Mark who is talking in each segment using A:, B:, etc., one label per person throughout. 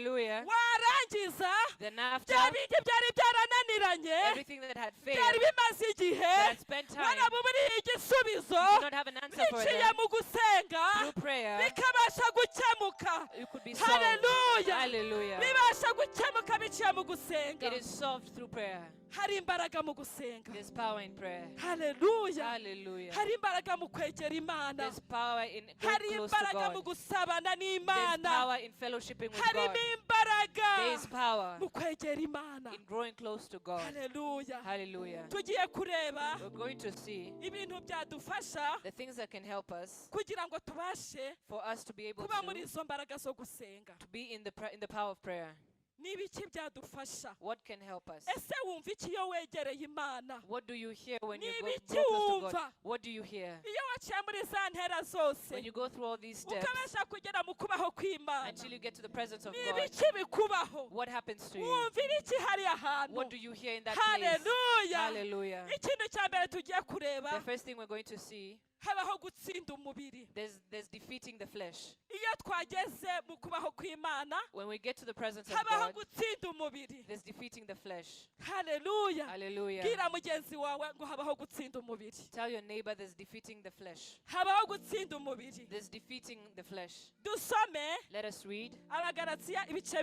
A: Hallelujah.
B: Warangiza,
A: Then after,
B: bya bindi byari byarananiranye,
A: everything that had failed,
B: byari bimaze igihe,
A: that had spent time,
B: warabuburiye igisubizo,
A: you do not have an answer for
B: biciye
A: them.
B: mu gusenga,
A: Through prayer,
B: bikabasha gukemuka.
A: it could be solved.
B: Haleluya.
A: Hallelujah.
B: Bibasha gukemuka biciye mu gusenga.
A: It is solved through prayer.
B: Hari imbaraga mu gusenga.
A: There's power in prayer.
B: Haleluya.
A: Hallelujah.
B: Hari imbaraga mu kwegera Imana.
A: There's power in going
B: Hari
A: close to
B: imbaraga mu
A: God.
B: gusabana
A: There's
B: n'Imana.
A: power in fellowshipping with
B: Harimo
A: God.
B: imbaraga
A: There is power
B: mu kwegera Imana.
A: in growing close to God.
B: Haleluya.
A: Hallelujah.
B: Tugiye kureba
A: We're going to see
B: ibintu byadufasha
A: the things that can help us
B: kugira ngo tubashe
A: for us to be able
B: kuba muri
A: to,
B: izo mbaraga zo gusenga.
A: To be in the power of prayer.
B: Ni ibiki byadufasha?
A: What can help us?
B: Ese wumva iki iyo wegereye Imana?
A: What do you hear when you
B: Ni
A: go,
B: ibiki
A: grow close to God?
B: wumva?
A: What do you hear?
B: Iyo waciye muri za ntera zose,
A: When you go through all these steps
B: ukabasha kugera mu kubaho kw'Imana,
A: until you get to the presence of
B: ni
A: God,
B: ibiki bikubaho?
A: what happens to you?
B: Wumvira iki hariya hantu?
A: What do you hear in that place?
B: Haleluya.
A: Hallelujah.
B: Ikintu cya mbere tugiye kureba,
A: The first thing we're going to see,
B: habaho gutsinda umubiri.
A: there's defeating the flesh.
B: Iyo twageze mu kubaho kw'Imana,
A: When we get to the presence of
B: habaho
A: God,
B: gutsinda umubiri.
A: There's defeating the flesh.
B: Haleluya.
A: Hallelujah.
B: Bwira mugenzi wawe ngo habaho gutsinda umubiri.
A: Tell your neighbor there's defeating the flesh.
B: Habaho gutsinda umubiri.
A: There's defeating the flesh.
B: Dusome
A: Let us read
B: Abagaratiya ibice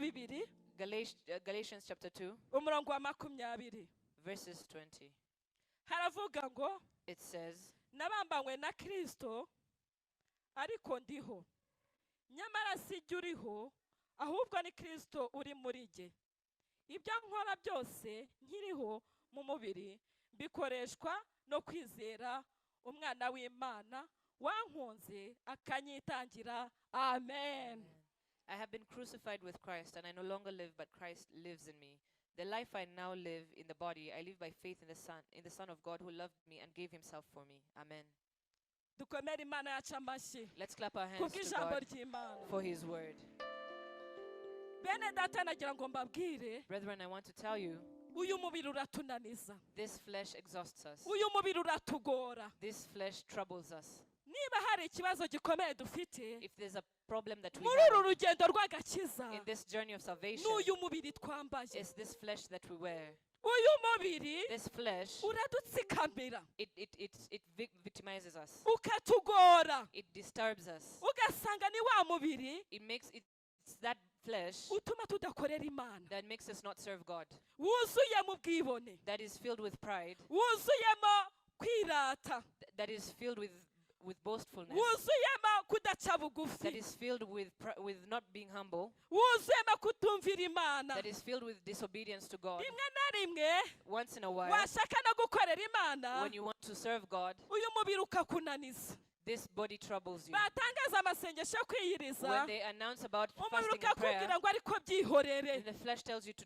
B: 2,
A: Galatians chapter 2,
B: umurongo wa 20.
A: verses 20.
B: Haravuga ngo,
A: It says,
B: nabambanywe na Kristo, ariko ndiho, nyamara si jye uriho, ahubwo ni Kristo uri muri jye. Ibyo nkora byose nkiriho mu mubiri bikoreshwa no kwizera Umwana w'Imana wankunze akanyitangira. Amen.
A: I have been crucified with Christ, and I no longer live, but Christ lives in me. The life I now live in the body, I live by faith in the Son of God who loved me and gave himself for me. Amen.
B: Dukomere Imana yacu amashyi
A: Let's clap our hands to
B: kubw'ijambo
A: God
B: ry'Imana.
A: For his word.
B: Bene data, nagira ngo mbabwire,
A: Brethren, I want to tell you,
B: uyu mubiri uratunaniza.
A: This flesh exhausts us.
B: Uyu mubiri uratugora.
A: This flesh troubles us.
B: Niba hari ikibazo gikomeye dufite
A: If there's a problem that we
B: muri uru
A: have
B: rugendo rw'agakiza,
A: in this journey of salvation,
B: n'uyu mubiri twambaye.
A: It's this flesh that we wear.
B: Uyu mubiri
A: This flesh,
B: uradutsikamira,
A: it victimizes us.
B: ukatugora,
A: It disturbs us.
B: Ugasanga ni wa mubiri
A: It makes it, it's that flesh
B: utuma tudakorera Imana,
A: that makes us not serve God,
B: wuzuye mu bwibone,
A: that is filled with pride,
B: wuzuyemo kwirata,
A: that is filled with boastfulness,
B: wuzuyemo kudaca
A: that
B: bugufi,
A: is filled with not being humble,
B: wuzuyemo kutumvira Imana.
A: That is filled with disobedience to God.
B: Rimwe na rimwe,
A: Once in a while,
B: washaka no gukorera Imana,
A: when you want to serve God,
B: uyu mubiri ukakunaniza.
A: This body troubles you.
B: Batangaza amasengesho yo kwiyiriza,
A: When they announce about
B: umubiri
A: fasting and prayer,
B: ukakubwira ngo ariko byihorere.
A: Then the flesh tells you to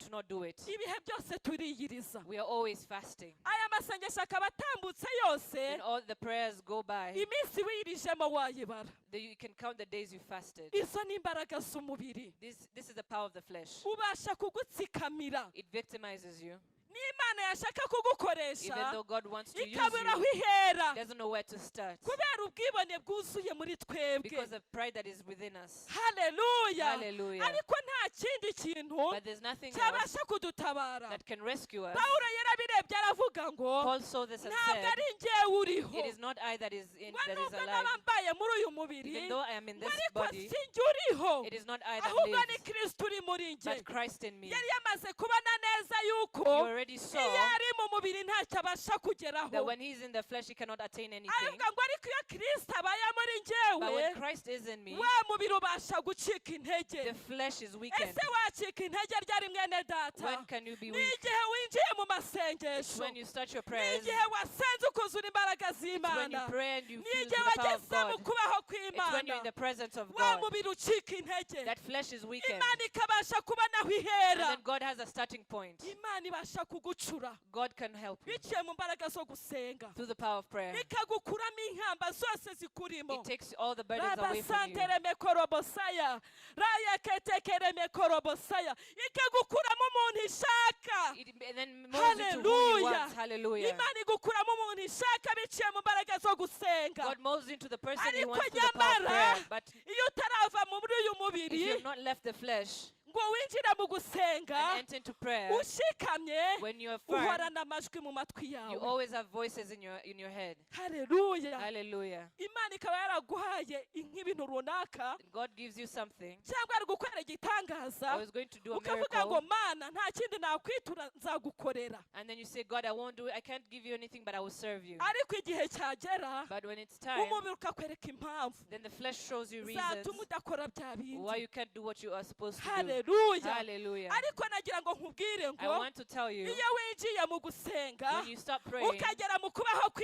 A: not do it.
B: Ibihe byose turiyiriza.
A: We are always fasting.
B: Aya masengesho akaba atambutse yose,
A: When all the prayers go by,
B: iminsi wiyirijemo wayibara.
A: Then you can count the days you fasted.
B: Izo ni imbaraga z'umubiri.
A: This is the power of the flesh.
B: Ubasha kugutsikamira.
A: It victimizes you.
B: N'Imana yashaka kugukoresha,
A: Even though God wants to use
B: ikabura aho
A: you,
B: ihera
A: doesn't know where to start
B: kubera ubwibone bwuzuye muri twebwe.
A: Because of pride that is within us.
B: Haleluya.
A: Hallelujah.
B: Ariko nta kindi kintu
A: But there's nothing else
B: cyabasha kudutabara.
A: That can rescue us.
B: Pawulo yarabirebye aravuga ngo,
A: Paul saw this and
B: ntabwo
A: said,
B: ari njyewe uriho,
A: "It is not I that is in
B: ngo
A: that is
B: nubwo
A: alive.
B: naba mbaye muri uyu mubiri,
A: Even though I am in
B: ngo
A: this
B: ariko
A: body,
B: si njye uriho,
A: it is not I that
B: ahubwo ni
A: lives,
B: Kristo uri muri njye."
A: but Christ in me."
B: Yari yamaze kubona neza yuko
A: You already saw
B: iyo ari mu mubiri ntacyo abasha kugeraho.
A: That when he's in the flesh, he cannot attain anything.
B: Aravuga ngo ariko iyo Kristo abaye muri
A: But
B: njyewe,
A: when Christ is in me,
B: wa mubiri ubasha gucika intege.
A: The flesh is weakened.
B: Ese wacika intege ryari, mwene data?
A: When can you be
B: Ni
A: weak?
B: igihe winjiye mu masengesho,
A: When you start your
B: ni
A: prayers,
B: igihe wasenze ukuzura imbaraga
A: it's when you
B: z'Imana,
A: pray and you
B: ni
A: feel
B: igihe
A: the power of
B: wageze mu
A: God.
B: kubaho
A: It's when you're in
B: kw'Imana,
A: the presence of
B: wa
A: God.
B: Mubiri ucika intege,
A: That flesh is weakened.
B: Imana ikabasha kubona aho
A: And
B: ihera.
A: then God has a starting point.
B: Imana ibasha kugucura
A: God can help you
B: biciye mu mbaraga zo gusenga,
A: through the power of prayer.
B: Ikagukuramo inkamba zose zikurimo.
A: It takes all the burdens away from you.
B: Rabasantere mekorobosaya. Rayaketekeremekorobosaya ikagukuramo umuntu ishaka.
A: It and then molds you to who He
B: Hallelujah.
A: wants. Hallelujah.
B: Imana igukuramo umuntu ishaka biciye mu mbaraga zo gusenga.
A: God molds you into the person He
B: Ariko
A: wants through the power of
B: nyamara
A: prayer. But
B: iyo utarava muri uyu
A: if
B: mubiri
A: you have not left the flesh
B: ngo winjire mu gusenga
A: and enter into prayer,
B: ushikamye,
A: when you are firm,
B: uhorana amajwi mu matwi
A: you
B: yawe.
A: Always have voices in your head.
B: Haleluya.
A: Hallelujah.
B: Imana ikaba yaraguhaye nk'ibintu runaka
A: God gives you something
B: cyangwa ari gukora igitangaza,
A: or is going to do a
B: ukavuga ngo
A: miracle,
B: Mana, nta kindi nakwitura, nzagukorera.
A: And then you say, "God, I won't do it. I can't give you anything, but I will serve you."
B: Ariko igihe cyagera,
A: But when it's time,
B: umubiri ukakwereka impamvu
A: then the flesh shows you reasons
B: zatuma udakora bya
A: why
B: bindi.
A: You can't do what you are supposed to do.
B: Haleluya.
A: Hallelujah.
B: Ariko nagira ngo nkubwire
A: I
B: ngo
A: want to tell you,
B: iyo winjiye mu gusenga,
A: when you start praying
B: ukagera mu kubaho
A: and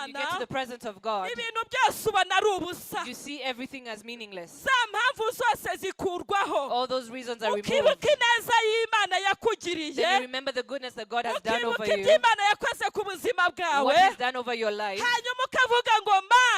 A: you get to
B: kw'Imana,
A: the presence of God,
B: ibintu byose ubona ari ubusa.
A: You see everything as meaningless.
B: Za mpamvu zose zikurwaho,
A: All those reasons are removed.
B: Ukibuka ineza y'Imana yakugiriye,
A: Then you remember the goodness that God has done
B: ukibuka
A: over you,
B: ibyo Imana yakoze ku buzima bwawe,
A: what He's done over your life.
B: Hanyuma ukavuga ngo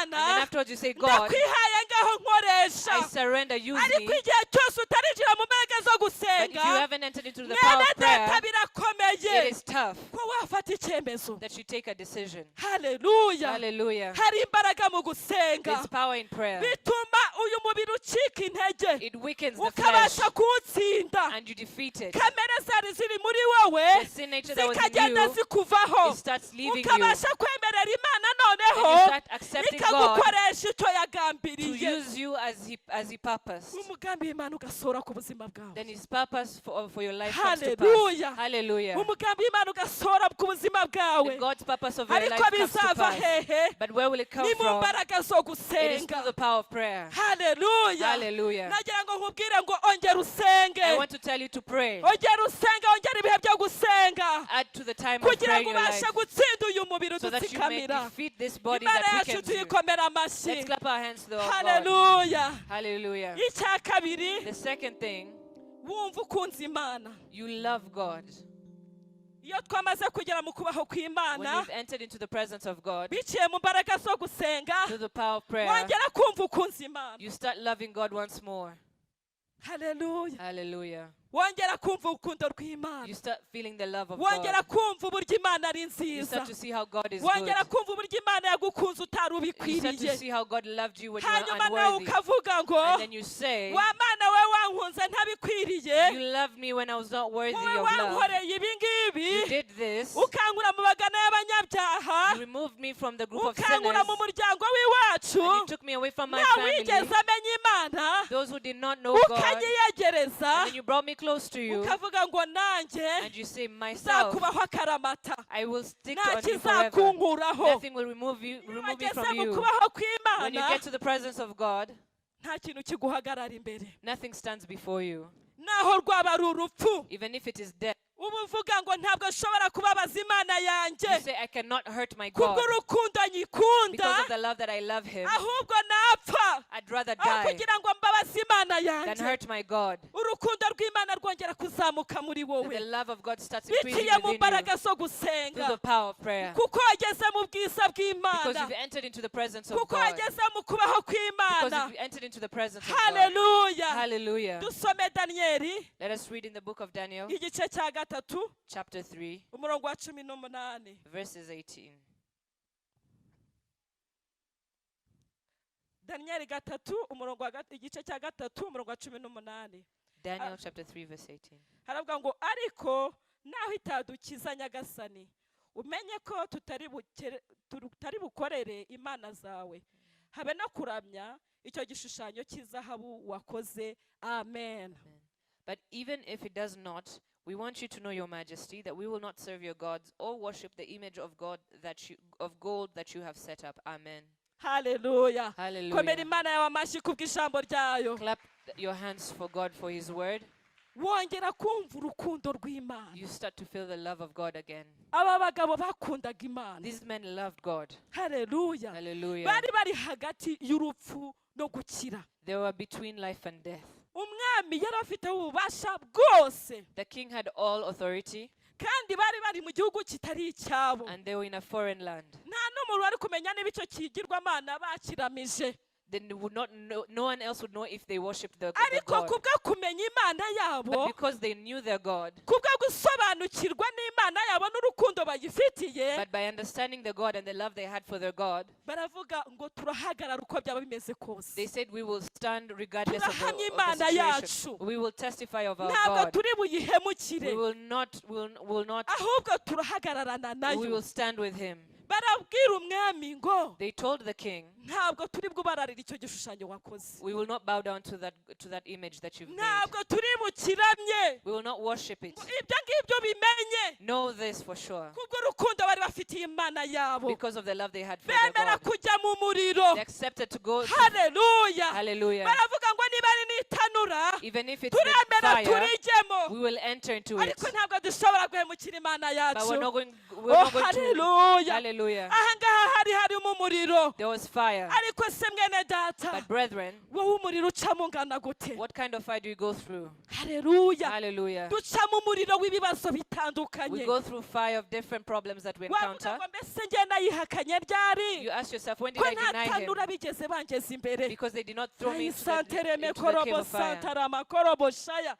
A: And then
B: Mana,
A: afterwards you say, "God,
B: ndakwihaye, ngaho nkoresha.
A: I surrender, use me."
B: Ariko igihe cyose utarinjira mu mbaraga zo
A: But if you
B: gusenga,
A: haven't entered into the power
B: mwene
A: of prayer,
B: data, birakomeye
A: it is tough
B: ko wafata icyemezo.
A: That you take a decision.
B: Haleluya.
A: Hallelujah.
B: Hari imbaraga mu gusenga.
A: There's power in prayer.
B: Bituma uyu mubiri ucika intege,
A: It weakens the flesh
B: ukabasha kuwutsinda.
A: And you defeat it.
B: Kamere zari ziri muri wowe
A: The sin nature that was in
B: zikagenda
A: you,
B: zikuvaho,
A: it starts leaving you.
B: ukabasha kwemerera Imana
A: And
B: noneho
A: you start accepting God
B: ikagukoresha icyo
A: to
B: yagambiriye.
A: Use you as He purposed.
B: Umugambi w'Imana ugasohora ku buzima bwawe.
A: Then His purpose for your life comes to pass.
B: Hallelujah.
A: Hallelujah.
B: Umugambi w'Imana ugasohora ku buzima bwawe.
A: Then God's purpose of your
B: Ariko
A: life comes to
B: bizava
A: pass.
B: hehe?
A: But where will it come
B: Ni mu
A: from?
B: mbaraga zo
A: It is
B: gusenga.
A: through the power of prayer.
B: Haleluya.
A: Hallelujah.
B: Nagira ngo nkubwire ngo ongera usenge.
A: I want to tell you to pray.
B: Ongera usenge, ongera ibihe byo gusenga
A: Add to the time of
B: kugira
A: prayer in
B: ngo
A: your
B: ubashe
A: life
B: gutsinda uyu mubiri
A: so that you may
B: udutsikamira.
A: Defeat this body
B: Imana
A: that
B: yacu
A: weakens you.
B: tuyikomera amashyi.
A: Let's clap our hands to the God.
B: Haleluya.
A: Hallelujah.
B: Icya kabiri,
A: The second thing,
B: wumva ukunze Imana.
A: You love God.
B: Iyo twamaze kugera mu kubaho
A: When
B: kw'Imana
A: you've entered into the presence of God
B: biciye mu mbaraga zo gusenga,
A: through the power of prayer,
B: wongera kumva ukunze Imana.
A: You start loving God once more.
B: Haleluya.
A: Hallelujah.
B: Wongera kumva urukundo rw'Imana.
A: You start feeling the love of
B: Wongera
A: God.
B: Kumva uburyo Imana ari
A: You
B: nziza.
A: Start to see how God is good.
B: Wongera kumva uburyo Imana yagukunze utari
A: You start to
B: ubikwiriye.
A: See how God loved you when you were
B: Hanyuma nawe
A: unworthy.
B: ukavuga ngo
A: And then you say,
B: wa Mana we, wankunze ntabikwiriye,
A: "You loved me when I was not worthy
B: wowe
A: of love.
B: wankoreye ibi ngibi,
A: You did this.
B: Ukankura mu bagana y'abanyabyaha,
A: You removed me from the group of
B: ukankura
A: sinners.
B: Mu muryango w'iwacu,
A: And you took me away from my
B: nta
A: family.
B: wigeze amenya Imana,
A: Those who did not know God.
B: ukanyiyegereza,
A: And then you brought me close to you."
B: Ukavuga ngo nanjye
A: And you say, "Myself,
B: nzakubaho akaramata,
A: I will stick
B: nta
A: on you forever.
B: kizakunkuraho."
A: Nothing will
B: Iyo
A: remove me
B: wageze
A: from
B: mu
A: you."
B: kubaho
A: When you
B: kw'Imana,
A: get to the presence of God,
B: nta kintu kiguhagarara imbere,
A: nothing stands before you.
B: Naho rwaba ari urupfu.
A: Even if it is death,
B: Uba uvuga ngo ntabwo nshobora kubabaza Imana yanjye
A: you say, "I cannot hurt my God
B: kubw'urukundo nyikunda,
A: because of the love that I love Him.
B: Ahubwo napfa
A: I'd rather
B: aho
A: die
B: kugira ngo mbabaze Imana
A: than
B: yanjye."
A: hurt my God."
B: Urukundo rw'Imana rwongera kuzamuka muri wowe
A: The love of God starts increasing
B: biciye mu
A: within you
B: mbaraga zo
A: through
B: gusenga,
A: the power of prayer.
B: Kuko wageze mu bwiza
A: Because
B: bw'Imana,
A: you've entered into the presence of
B: kuko
A: God.
B: wageze mu kubaho
A: Because
B: kw'Imana.
A: You've entered into the presence of God.
B: Haleluya.
A: Hallelujah.
B: Dusome Daniyeli
A: Let us read in the book of Daniel,
B: igice cya 3,
A: chapter 3,
B: umurongo wa 18.
A: Verses 18.
B: Daniyeli 3, umurongo wa igice cya 3, umurongo wa 18.
A: Daniel chapter 3, verse 18.
B: Haravuga ngo ariko naho itadukiza nyagasani, umenye ko tutari bukorere imana zawe, habe no kuramya icyo gishushanyo cy'izahabu wakoze. Amen.
A: But even if it does not, we want you to know, Your Majesty, that we will not serve your gods or worship the image of gold that you have set up. Amen.
B: Haleluya. Komera
A: Hallelujah.
B: Imana yawe amashyi kubw'ijambo ryayo.
A: Clap your hands for God for His word.
B: Wongera kumva urukundo rw'Imana.
A: You start to feel the love of God again.
B: Aba bagabo bakundaga Imana.
A: These men loved God.
B: Haleluya.
A: Hallelujah.
B: Bari bari hagati y'urupfu no gukira.
A: They were between life and death.
B: Umwami yari afite ububasha bwose,
A: The king had all authority,
B: kandi bari bari mu gihugu kitari icyabo.
A: And they were in a foreign land.
B: Nta n'umuntu wari kumenya niba icyo kigirwamana bakiramije.
A: They would not know, no one else would know if they worshipped the
B: Ariko
A: God.
B: Kubwo kumenya Imana yabo,
A: But because they knew their God,
B: kubwo gusobanukirwa n'Imana yabo n'urukundo bayifitiye,
A: but by understanding the God and the love they had for their God,
B: baravuga ngo turahagarara uko byaba bimeze kose.
A: They said, "We will stand regardless
B: Turahamya
A: of the
B: Imana
A: situation.
B: yacu.
A: We will testify of our
B: Ntabwo
A: God.
B: Turi buyihemukire.
A: We will not, will not,
B: Ahubwo turahagararana
A: we
B: nayo.
A: Will stand with him."
B: Barabwira umwami ngo
A: They told the king,
B: ntabwo turi bwubararire icyo gishushanyo wakoze.
A: "We will not bow down to that image that you've made.
B: Ntabwo turi bukiramye.
A: We will not worship it."
B: Ibyo ngibyo bimenye.
A: Know this for sure.
B: Kubw'urukundo bari bafitiye Imana yabo,
A: Because of the love they had for their
B: bemera
A: God.
B: Kujya mu muriro.
A: They accepted to go.
B: Haleluya.
A: Hallelujah.
B: Baravuga ngo niba ari n'itanura,
A: Even if it's the
B: turemera
A: fire,
B: turijyemo,
A: we will enter into it.
B: Ariko ntabwo dushobora guhemukira Imana
A: But we're
B: yacu.
A: not going, we're
B: Oh,
A: not going to.
B: haleluya.
A: Hallelujah.
B: Ahangaha hari harimo umuriro.
A: There was fire.
B: Ariko se mwene data,
A: But brethren,
B: wowe umuriro ucamo ungana gute?
A: What kind of fire do you go through?
B: Haleluya.
A: Hallelujah.
B: Ducamo umuriro w'ibibazo
A: We
B: bitandukanye.
A: Go through fire of different problems that we
B: Wavuga
A: encounter.
B: ngo mbese njye nayihakanye ryari
A: You ask yourself, when did
B: ko
A: I
B: nta
A: deny him?
B: Tanura bigeze bangeza imbere?
A: Because they did not throw me
B: Santereme
A: into the cave
B: korobo
A: of fire.
B: santarama korobo shaya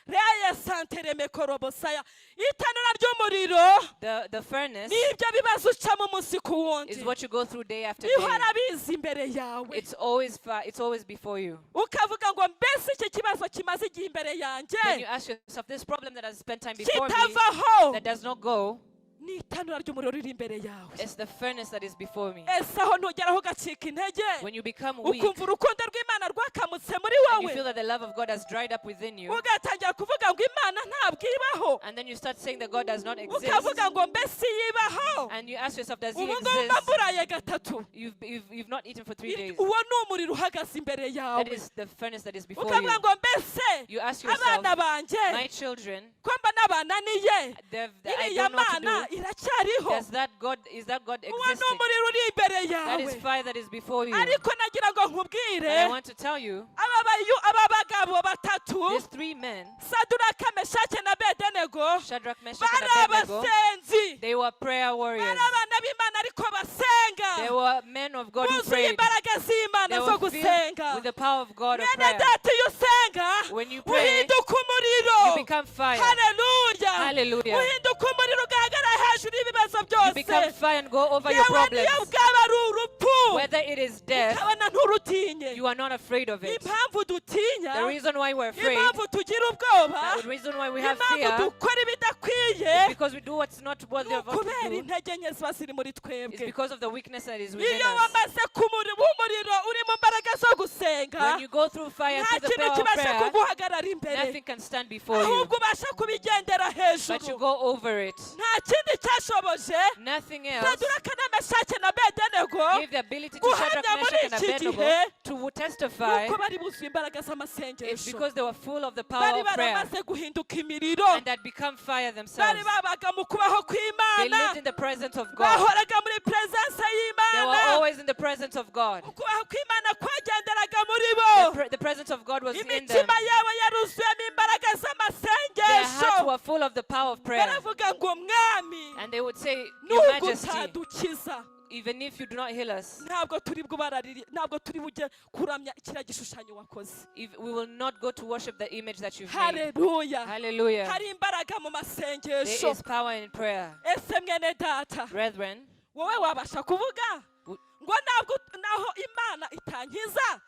B: reye santereme korobo saya. Itanura ry'umuriro
A: The furnace
B: n'ibyo bibazo ucamo umunsi ku wundi
A: is what you go through day after day.
B: Bihora biza imbere yawe.
A: It's always fire, it's always before you.
B: Ukavuga ngo mbese iki kibazo kimaze igihe imbere yanjye
A: Then you ask yourself, this problem that has spent time before me,
B: kitavaho,
A: that does not go,
B: ni itanura ry'umuriro riri imbere yawe.
A: It's the furnace that is before me.
B: Ese aho ntugeraho ugacika intege,
A: When you become weak
B: ukumva urukundo rw'Imana rwakamutse muri
A: and you
B: wowe,
A: feel that the love of God has dried up within you,
B: ugatangira kuvuga ngo Imana ntabwo ibaho,
A: and then you start saying that God does not exist,
B: ukavuga ngo mbese yibaho,
A: and you ask yourself, does He
B: ubu ngubu mba
A: exist?
B: mburaye gatatu.
A: You've not eaten for 3 days.
B: Uwo ni umuriro uhagaze imbere yawe.
A: That is the furnace that is before you.
B: Ukavuga ngo mbese
A: You ask yourself,
B: abana banjye
A: my children,
B: ko mba nabananiye,
A: I
B: iriya
A: don't know what to
B: Mana
A: do.
B: Iracyariho?
A: Does that God, is that God
B: Uwo ni
A: existing?
B: umuriro uri imbere
A: That is
B: yawe.
A: fire that is before you.
B: Ariko nagira ngo nkubwire,
A: And I want to tell you,
B: aba bagabo batatu,
A: these three men,
B: Saduraka, Meshake na Bedenego,
A: Shadrach, Meshach, and
B: bari
A: Abednego,
B: abasenzi.
A: they were prayer warriors.
B: Bari abana b'Imana ariko basenga,
A: They were men of God who
B: buzuye
A: prayed.
B: Imbaraga z'Imana
A: They
B: zo
A: were filled
B: gusenga.
A: with the power of God of
B: Mwene
A: prayer.
B: data, iyo usenga
A: When you pray,
B: uhinduka umuriro.
A: you become fire.
B: Haleluya.
A: Hallelujah.
B: Uhinduka umuriro ugahagarara hejuru y'ibibazo
A: You become
B: byose.
A: fire and go over your
B: Yewe niyo
A: problems.
B: bwaba ari urupfu,
A: Whether it is death,
B: ukabona nturutinye.
A: You are not afraid of it.
B: Impamvu dutinya,
A: The reason why we're afraid,
B: impamvu tugira ubwoba,
A: the reason why we have
B: impamvu
A: fear,
B: dukora ibidakwiye,
A: is because we do what's not worthy
B: ni
A: of us to
B: ukubera
A: do.
B: Intege nke ziba ziri muri
A: It's
B: twebwe.
A: Because of the weakness that is within
B: Iyo
A: us.
B: wamaze kumuri w'umuriro uri mu mbaraga zo gusenga,
A: When you go through fire
B: nta
A: through the
B: kintu
A: power of
B: kibasha
A: prayer,
B: kuguhagarara imbere,
A: nothing can stand before you,
B: ahubwo ubasha kubigendera
A: but you
B: hejuru.
A: Go over it.
B: Nta kindi cyashoboje
A: Nothing else
B: Saduraka na Meshake na Bedenego
A: gave the ability to Shadrach,
B: guhamya muri
A: Meshach, and
B: iki
A: Abednego
B: gihe,
A: to testify.
B: nuko bari buzuye imbaraga
A: It's
B: z'amasengesho.
A: because they were full of the power
B: Bari
A: of prayer
B: baramaze guhinduka imiriro.
A: And had become fire
B: Bari
A: themselves.
B: babaga mu kubaho
A: They
B: kw'Imana.
A: lived in the presence of God.
B: Bahoraga muri presence
A: They were
B: y'Imana.
A: Always in the presence of God.
B: Ukubaho kw'Imana kwagenderaga muri bo.
A: The presence of God was in them.
B: Imitima yabo yaruzuyemo imbaraga
A: Their hearts
B: z'amasengesho.
A: Were full of the power of prayer.
B: Baravuga ngo mwami,
A: And they would say, "Your
B: nubwo
A: Majesty,
B: utadukiza,
A: even if you do not heal us,
B: ntabwo turi bwubararire, ntabwo turi bujye kuramya kiriya gishushanyo wakoze."
A: If we will not go to worship the image that you've made."
B: Haleluya.
A: Hallelujah.
B: Hari imbaraga mu
A: There
B: masengesho.
A: Is power in prayer.
B: Ese mwene data,
A: Brethren,
B: wowe wabasha kuvuga ngo ntabwo naho Imana itankiza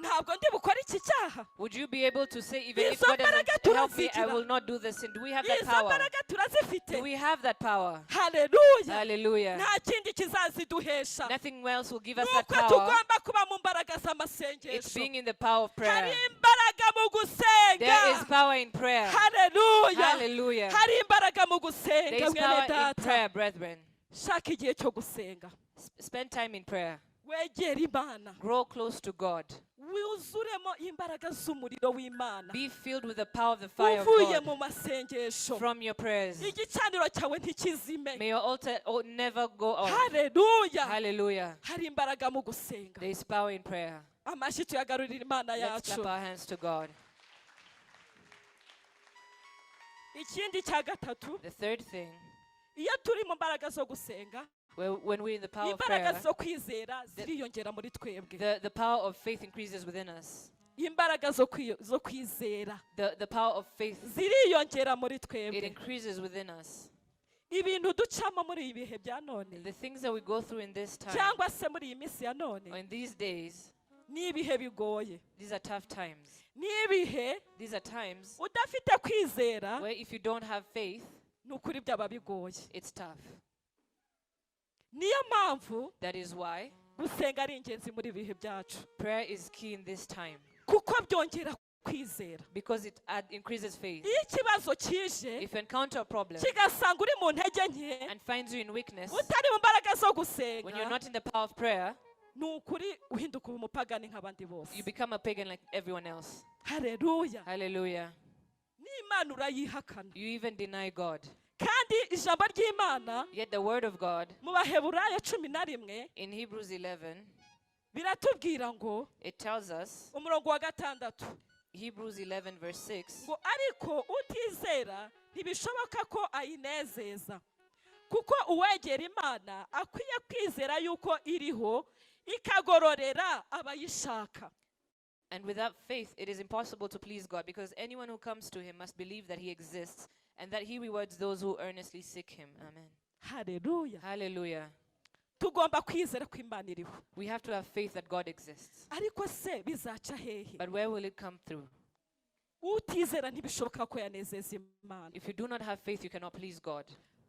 B: ntabwo ndi bukore iki cyaha?
A: Would you be able to say, "Even if
B: Izo
A: God doesn't
B: mbaraga
A: help me, I
B: turazigira.
A: Will not do this sin"? Do we have that
B: Izo
A: power?
B: mbaraga turazifite.
A: Do we have that power?
B: Haleluya.
A: Hallelujah.
B: Nta kindi kizaziduhesha,
A: Nothing else will give us that
B: nuko
A: power.
B: Tugomba kuba mu mbaraga
A: It's
B: z'amasengesho.
A: Being in the power of
B: Hari
A: prayer.
B: Imbaraga mu gusenga.
A: There is power in prayer.
B: Haleluya.
A: Hallelujah.
B: Hari imbaraga mu
A: There
B: gusenga
A: is
B: mwene
A: power in
B: data.
A: Prayer, brethren.
B: Shaka igihe cyo gusenga.
A: Spend time in prayer.
B: Wegere Imana.
A: Grow close to God.
B: Wuzuremo imbaraga z'umuriro w'Imana
A: Be filled with the power of the fire of
B: uvuye
A: God
B: mu masengesho.
A: From your prayers.
B: Igicaniro cyawe ntikizime.
A: May your altar, oh, never go off.
B: Haleluya.
A: Hallelujah.
B: Hari imbaraga mu gusenga.
A: There is power in prayer.
B: Amashyi tuyagarurira Imana
A: Let's
B: yacu.
A: Clap our hands to God.
B: Ikindi cya gatatu,
A: The third thing,
B: iyo turi mu mbaraga zo gusenga,
A: When we're in the power of
B: Imbaraga
A: prayer,
B: zo kwizera ziriyongera muri twebwe.
A: the power of faith increases within us.
B: Imbaraga zo kwizera
A: The power of faith,
B: ziriyongera muri
A: it
B: twebwe.
A: Increases within us.
B: Ibintu ducamo muri ibi bihe bya none,
A: The things that we go through in this time,
B: cyangwa se muri iyi minsi ya none,
A: or in these days,
B: ni ibihe bigoye.
A: These are tough times.
B: Ni ibihe
A: These are times
B: udafite kwizera,
A: where if you don't have faith,
B: ni ukuri byaba bigoye.
A: It's tough.
B: Niyo mpamvu
A: That is why
B: gusenga ari ingenzi muri ibihe byacu,
A: prayer is key in this time,
B: kuko byongera kwizera.
A: Because it increases faith.
B: Iyo ikibazo kije,
A: If you encounter a problem
B: kigasanga uri mu ntege nke,
A: and finds you in weakness,
B: utari mu mbaraga zo
A: when
B: gusenga,
A: you're not in the power of prayer,
B: ni ukuri uhinduka umupagani nk'abandi bose.
A: You become a pagan like everyone else.
B: Hareruya.
A: Hallelujah.
B: N'Imana urayihakana.
A: You even deny God.
B: Kandi ijambo ry'Imana
A: Yet the word of God
B: mu Baheburayo 11,
A: in Hebrews 11,
B: biratubwira ngo,
A: it tells us,
B: umurongo wa 6,
A: Hebrews 11, verse 6,
B: ngo ariko utizera ntibishoboka ko ayinezeza, kuko uwegera Imana akwiye kwizera yuko iriho, ikagororera abayishaka.
A: "And without faith it is impossible to please God, because anyone who comes to him must believe that he exists and that he rewards those who earnestly seek him." Amen.
B: Hareruya.
A: Hallelujah.
B: Tugomba kwizera ko Imana iriho.
A: We have to have faith that God exists.
B: Ariko se bizaca hehe?
A: But where will it come through?
B: Utizera ntibishoboka ko yanezeza Imana.
A: If you do not have faith, you cannot please God.